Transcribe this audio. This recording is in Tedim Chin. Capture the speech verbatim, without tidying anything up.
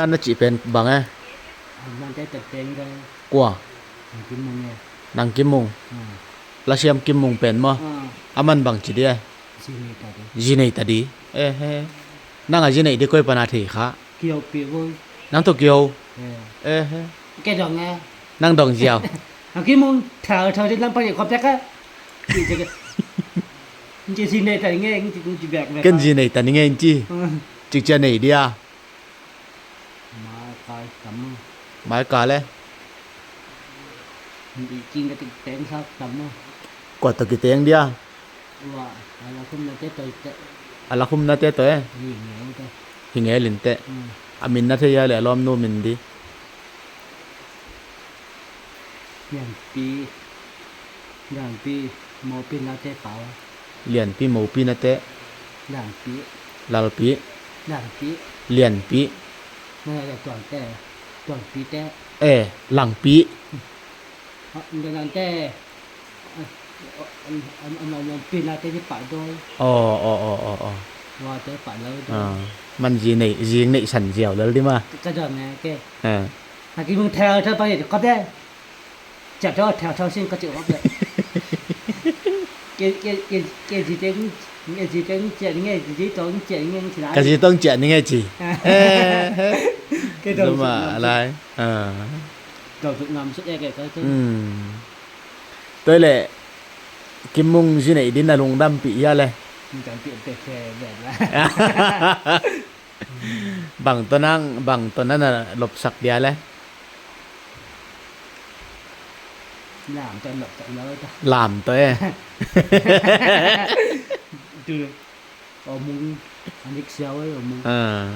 Na cih pen bang e? Nang te pen pen gai. Kua? Nang Kim Mung e. Nang Kim Mung. Hmm. Lasiam Kim Mung pen maw? Hmm. A man bang ci dia? Zi nei ta di. Zi nei ta di. Eh, eh. Nang a zi nei di koi pana thei kha? Kiho pi voi. Nang tawh kiho? Eh. Eh, eh. Kei dong e. Nang dong ziau. Nang Kim Mung thau thau di lam pa ye kop tek a. Ci tek a. Nci zi nei ta di nge, nci, nci bek bek. Ken zi nei ta di nge, nci. Hmm. Cik cia nei dia. Mai ka tam. Mai ka le. King ka tik teng sak tam. Kua tawh kiteng dia? Ua, a la khum na te tawh te. A la khum na te tawh e? Hi ngel te. Hi ngel in te. Hmm. A min na thei a le a lawmnu min di? Lianpi. Lianpi, Mopi na te pau. Lianpi, Mopi na te. Lianpi. Lalpi. Lianpi. Lianpi. Na ya tuang te. Tuang pi te. Eh, Langpi. Ha, na na te. Am, am, am, am, pi na te di pa doi. Oh, oh, oh, oh, oh. Wa te pa lo doi. Ah, man zi nei, zi nei san ziau lel di ma. Ka dong ne ke. Ah. Ha, Kim Mung thau thau pa ye kop de. Cia tawh thau thau sin ka cih kop de. Ke, ke, ke, ke zi teng, ke zi teng cia ni nge, zi tong cia ni nge, ci na. Ka zi tong cia ni nge ci. Ke dong zuma suk ngam suk. Lai. Ah. Dong suk ngam suk e ke ka tu. Hmm. Tua le, Kim Mung zi nei din a lungdam pi ya le. Lungdam pi pe ke le la. Bang tawh nang, bang tawh nang na lopsak dia le? Lam tawh lopsak lo ta. Lam tawh e. Tu. Omung. Anik siau e omung. Ah.